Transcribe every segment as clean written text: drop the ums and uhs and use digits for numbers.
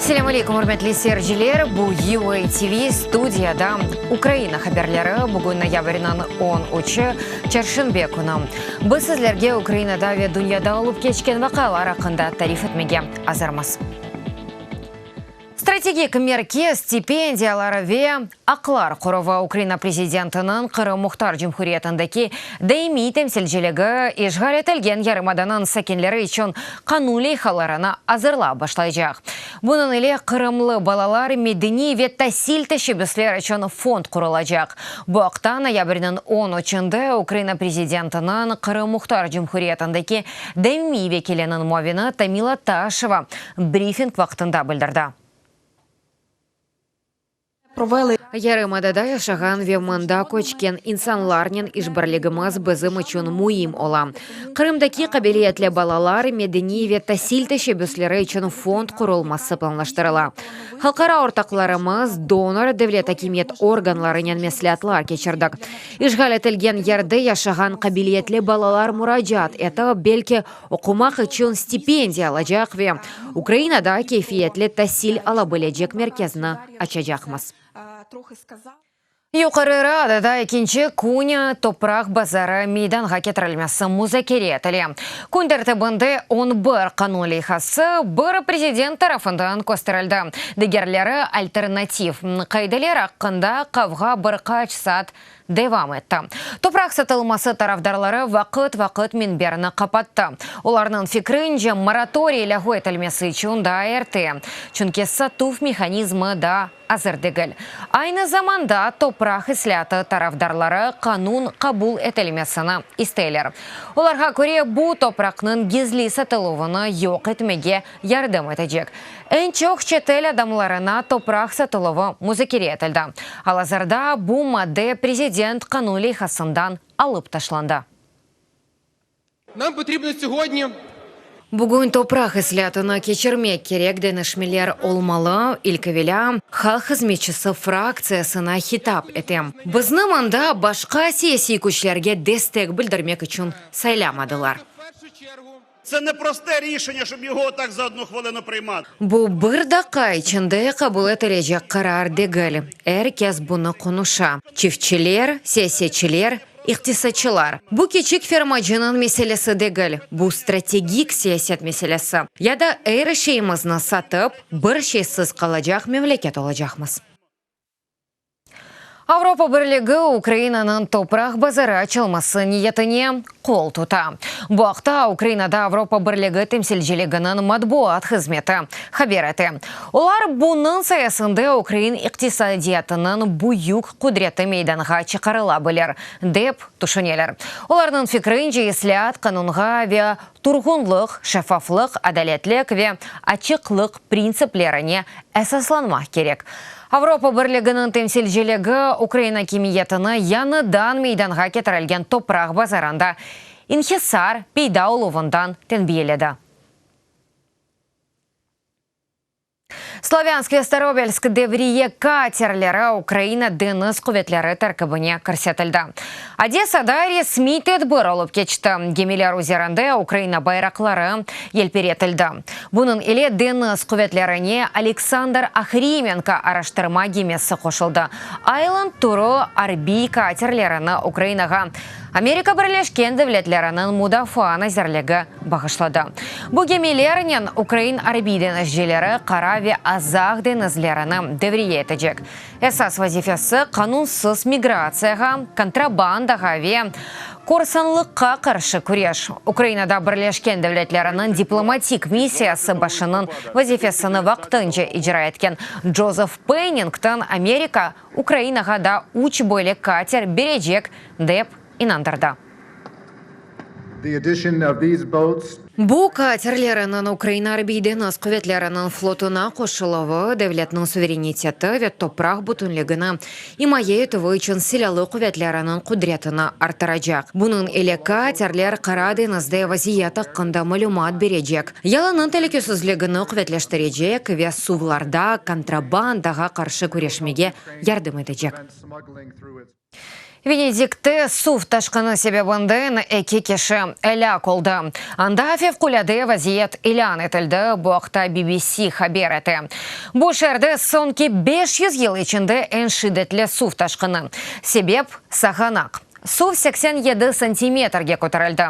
Selâm aleykum, ürmetli seyirciler! Bu UA TV, studiyada Ukraina haberleri. Bugün noyabrniñ on üçü, çarşenbe künü. Biz sizlerge Ukrainada ve dünyada olıp keçken vaqialar aqqında tarif etmege azırmız. Strategik merkez stipendiyaları ve aqlar qoruvı Ukraina prezidentiniñ Qırım Muhtar Cumhuriyetindeki daimiy temsilciligi işğal etilgen yarımadanıñ sakinleri içün qanun leyhalarını azırlap başlaycaq. Bunıñ ile qırımlı balalar medeniy ve tasil teşebbüsler içün fond qurulacaq. Bu aqta noyabrniñ on üçünde Ukraina prezidentiniñ Qırım Muhtar Cumhuriyetindeki daimiy vekiliniñ muavini Tamila Taşeva brifing vaqtında bildirdi. Yarımadada yaşağan ve mında köçken insanlarnen işbirligimiz bizim içün müim ola. Qırımdaki qabiliyetli balalar medeniy ve tasil teşebbüsleri içün fond qurulması planlaştırıla. Halqara ortaqlarımız, donor, devlet akimiyet organlarınen mesleatlar keçirdik. İşğal etilgen yerde yaşağan qabiliyetli balalar muracaat etip, belki, oqumaq içün stipendiya alacaq ve Ukrainada keyfiyetli tasil ala bilecek merkezni açacaqmız. Yuqarı Radada ekinci kün topraq bazarı meydanğa ketirilmesi muzakere etile. Kün tertibinde on bir qanun leyhası, biri prezident tarafından kösterildi, digerleri alternativ. Qaideler aqqında qavğa bir qaç saat devam etti. Topraq satılması tarafdarları vaqıt-vaqıt minberni qapattı. Olarnıñ fikrince, moratoriy lâğu etilmesi içün daa erte, çünki satuv mehanizmi daa azır degil. Aynı zamanda topraq islâatı tarafdarları qanun qabul etilmesini isteyler. Olarğa köre, bu, topraqnıñ gizli satıluvını yoq etmege yardım etecek. Eñ çoq çetel adamlarına topraq satıluvı muzakere etildi. Al-azırda bu madde prezident qanun leyhasından alıp taşlandı. Nam potribno syogodni. Bugün topraq islâatını keçirmek kerek deñişmeler olmalı, ilk evelâ, Halq hızmetçisi fraktsiyasına hitap etem. Bizni mında başqa siyasiy küçlerge destek bildirmek içün saylamadılar. Tse ne proste rişenya, şob yogo otak za odnu hvılinu prıymatı. Bu bir daqqa içinde qabul etilecek qarar degil. Er kes bunı qonuşa, çiftçiler, siyasetçiler, iqtisatçılar. Bu kiçik fermacınıñ meselesi degil, bu strategik siyaset meselesi. Ya da er şeyimizni satıp, bir şeysiz qalacaq memleket olacaqmız. Avropa Birligi Ukrainanıñ topraq bazarı açılması niyetine qol tuta. Bu aqta Ukrainada Avropa Birligi temsilciliginiñ matbuat hızmeti haber ete. Olar, bunıñ sayesinde ukrain iqtisadiyatınıñ büyük qudreti meydanğa çıqarıla bilir, dep tüşüneler. Olarnıñ fikrince, islâat qanunğa ve turğunlıq, şeffaflıq, adaletlik ve açıqlıq printsiplerine esaslanmaq kerek. Avropa Birliginiñ temsilciligi Ukraina akimiyetini yañıdan meydanğa ketirilgen topraq bazarında inhisar peyda oluvından tenbiyeledi. Slavânsk ve Starobelsk devriye katerleri Ukraina deñiz quvetleri terkibine kirsetildi. Odesada resmiy tedbir olıp keçti, gemiler üzerinde Ukraina bayraqları yelpiretildi. Bunıñ ile deñiz quvetlerine Aleksandr Ohrimenko araştırma gemisi qoşuldı. Ayland turu arbiy katerlerini Ukrainağa Amerika Birleşken Devletleriniñ Mudafaa nazirligi bağışladı. Bu gemilernen ukrain arbiy deñizcileri Qara ve Azaq deñizlerini devriye etecek. Esas vazifesi, qanunsız migratsiyağa, kontrabandağa ve korsanlıqqa qarşı küreş. Ukrainada Birleşken Devletleriniñ diplomatik missiyası başınıñ vazifesini vaqtınca icra etken Joseph Pennington Amerika Ukrainağa da üç böyle kater berecek, dep inandırdı. Bu katerleriniñ Ukraina Arbiy-deñiz quvetleriniñ flotuna qoşuluvı devletniñ suvereniteti ve topraq bütünligini imaye etüvi içün silâlı quvetleriniñ qudretini arttıracaq. Bunıñ ile katerler Qara deñizde vaziyet aqqında malümat berecek, yalınıñ telükesizligini quvetleştirecek ve suvlarda kontrabandağa qarşı küreşmege yardım etecek. Venedikte suv taşqını sebebinden eki kişi elâk oldı. Anda fevqulâde vaziyet ilân etildi, bu aqta BBC haber ete. Bu şeerde soñki 500 yıl içinde eñ şiddetli suv taşqını. Sebep, sağanaq. Suv 87 santimetrge köterildi.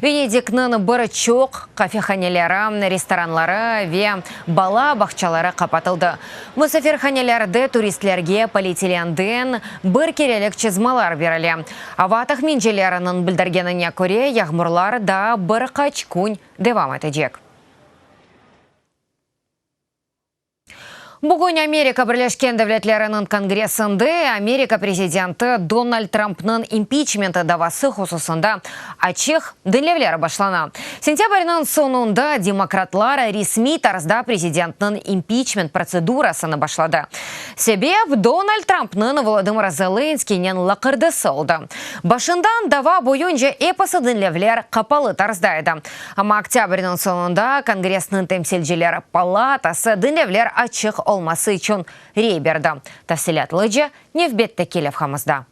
Venedikniñ bir çoq qafehaneleri, restoranları ve bala bağçaları qapatıldı. Musafirhanelerde turistlerge polietilenden bir kerelik çızmalar berile. Ava tahminceleriniñ bildirgenine köre, yağmurlar daa bir qaç kün devam etecek. Bugün Amerika Birleşken Devletleriniñ Kongressinde Amerika prezidenti Donald Trampnıñ impiçmenti davası hususında açıq diñlevler başlana. Sentâbrniñ soñunda demokratlar resmiy tarzda prezidentniñ impiçment protsedurasını başladı. Sebep, Donald Trampnıñ Volodımır Zelenskiynen laqırdısı oldı. Başından dava boyunca episi diñlevler qapalı tarzda edi. Amma oktâbrniñ soñunda Kongressniñ Temsilciler palatası diñlevler açıq olması içün rey berdi. Tafsilâtlıca nevbetteki levhamızda.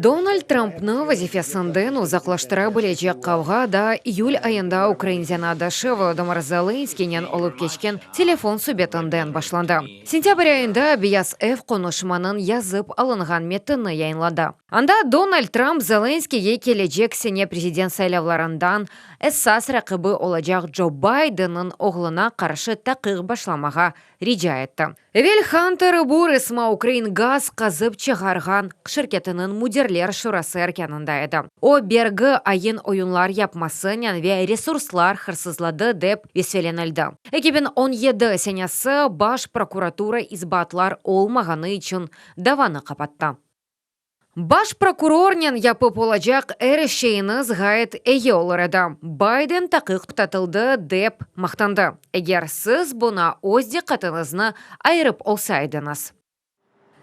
Donald Trampnı vazifesinden uzaqlaştıra bilecek qavğa daa iyül ayında ukrain zenaatdaşı Volodımır Zelenskiynen olıp keçken telefon subetinden başlandı. Sentâbr ayında Beyaz Ev qonuşmanıñ yazıp alınğan metinni yayınladı. Anda Donald Tramp Zelenskiyge kelecek sene prezident saylavlarından esas raqibi olacaq Co Baydenniñ oğluna qarşı taqiq başlamağa rica etti. Evel Hanter Burisma ukrain gaz qazıp çıqarğan şirketiniñ müdirler şurası erkânında edi. O, bergi ayın-oyunlar yapmasınen ve resurslar hırsızladı dep vesifelenildi. 2017 senesi Baş prokuratura isbatlar olmağanı içün davanı qapattı. Baş prokurornen yapıp olacaq er şeyiñiz ğayet eyi olur edi. Bayden taqiq toqtatıldı, dep maqtandı. Eger siz buña öz diqqatıñıznı ayırıp olsa ediñiz.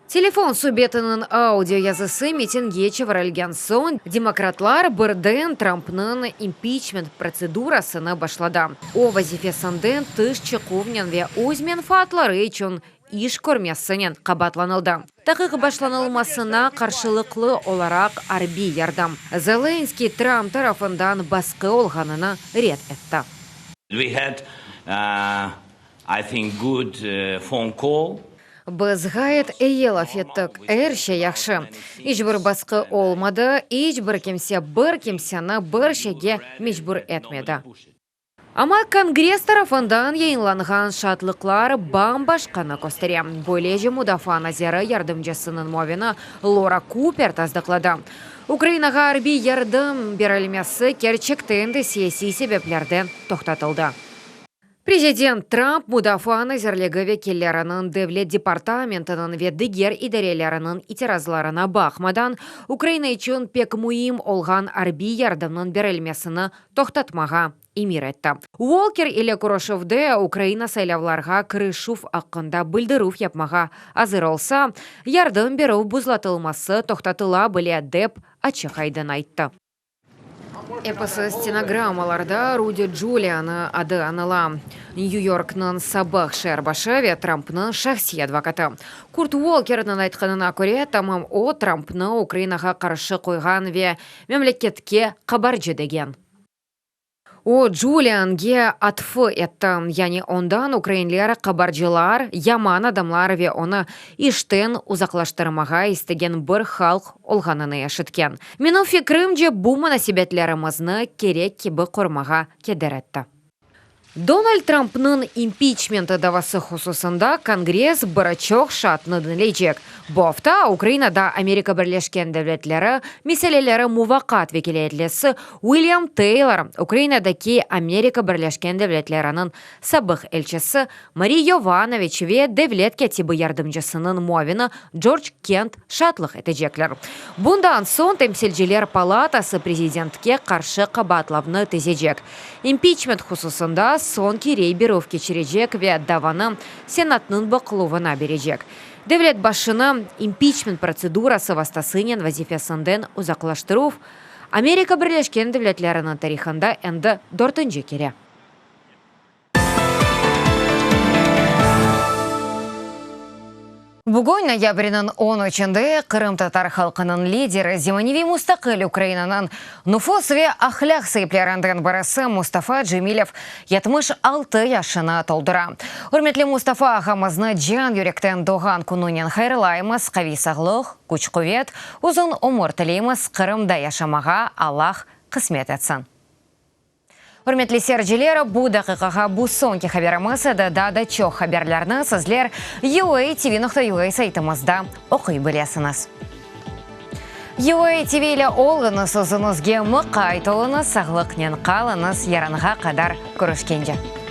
Telefon subetiniñ audio yazısı metinge çevirilgen soñ, demokratlar birden Trampnıñ impiçment protsedurasını başladı. O, vazifesinden tış çıquvnen ve öz menfaatları içün iş körmesinen qabaatlanıldı. Taqiq başlanılmasına qarşılıqlı olaraq arbiy yardım, Zelenskıy Trump tarafından basqı olğanını red etti. We had, I think, good phone call. Biz ğayet eyi laf ettik, er şey yahşı. İç bir basqı olmadı, iç bir kimse bir kimseni bir şeyge mecbur etmedi. Amma Kongress tarafından yayınlanğan şaatlıqlar bam-başqanı köstere. Böylece mudafaa naziri yardımcısınıñ muavini Lora Kuper tasdıqladı, Ukrainağa arbiy yardım berilmesi kerçekten de siyasiy sebeplerden toqtatıldı. Prezident Tramp Mudafaa nazirligi vekilleriniñ, Devlet departamentiniñ ve diger idareleriniñ itirazlarına baqmadan, Ukraina içün pek müim olğan arbiy yardımnıñ berilmesini toqtatmağa emir etti. Uolker ile körüşüvde Ukraina saylavlarğa kirişüv aqqında bildirüv yapmağa azır olsa, yardım berüv buzlatılması toqtatıla bile, dep açıq-aydın ayttı. Episi stenogrammalarda Rudi Culianı adı añıla, Nyü Yorknıñ sabıq şeer başı ve Trampnıñ şahsiy advokatı. Kurt Uolkerniñ aytqanına köre, tamam o, Trampnı Ukrainağa qarşı qoyğan ve memleketke qabarcı degen. O, Culiange atfı etti, yani ondan ukrainler qabarcılar, yaman adamlar ve onı işten uzaqlaştırmağa istegen bir halq olğanını eşitken. Menim fikrimce, bu munasebetlerimizni kerek kibi qurmağa keder etti. Donald Trampnıñ impiçmenti davası hususında Kongress bir çoq şaatnı diñleycek. Bu afta Ukrainada Amerika Birleşken Devletleri meseleleri muvaqqat vekilâyetlisi Uilyam Teylor, Ukrainadaki Amerika Birleşken Devletleriniñ sabıq elçisi Mari Yovanoviç ve devlet kâtibi yardımcısınıñ muavini Corc Kent şaatlıq etecekler. Bundan soñ Temsilciler palatası prezidentke qarşı qabaatlavnı tizecek. İmpiçment hususında soñki rey berüv keçirecek ve davanı Senatnıñ baqıluvına berecek. Devlet başını impiçment protsedurası vastasınen vazifesinden uzaqlaştıruv, Amerika Birleşken Devletleriniñ tarihında endi dörtünci kere. Bugün, noyabrniñ on üçünde, qırımtatar halqınıñ lideri, zemaneviy mustaqil Ukrainanıñ nufuz ve ahlâq saiplerinden birisi Mustafa Cemilev 76 yaşını toldura. Ürmetli Mustafa ağamıznı can-yürekten doğğan kününen hayırlaymız, qaviy sağlıq, küç-quvet, uzun ömür tileymiz, Qırımda yaşamağa Allah qısmet etsin. Ürmetli seyirciler, bu daqiqağa bu soñki haberimiz edi. Daa da çoq haberlerni sizler UATV.UA saytımızda oquy bilesiñiz. UATV ile oluñız, özüñizge mıqayt oluñız, sağlıqnen qalıñız, yarınğa qadar körüşkence.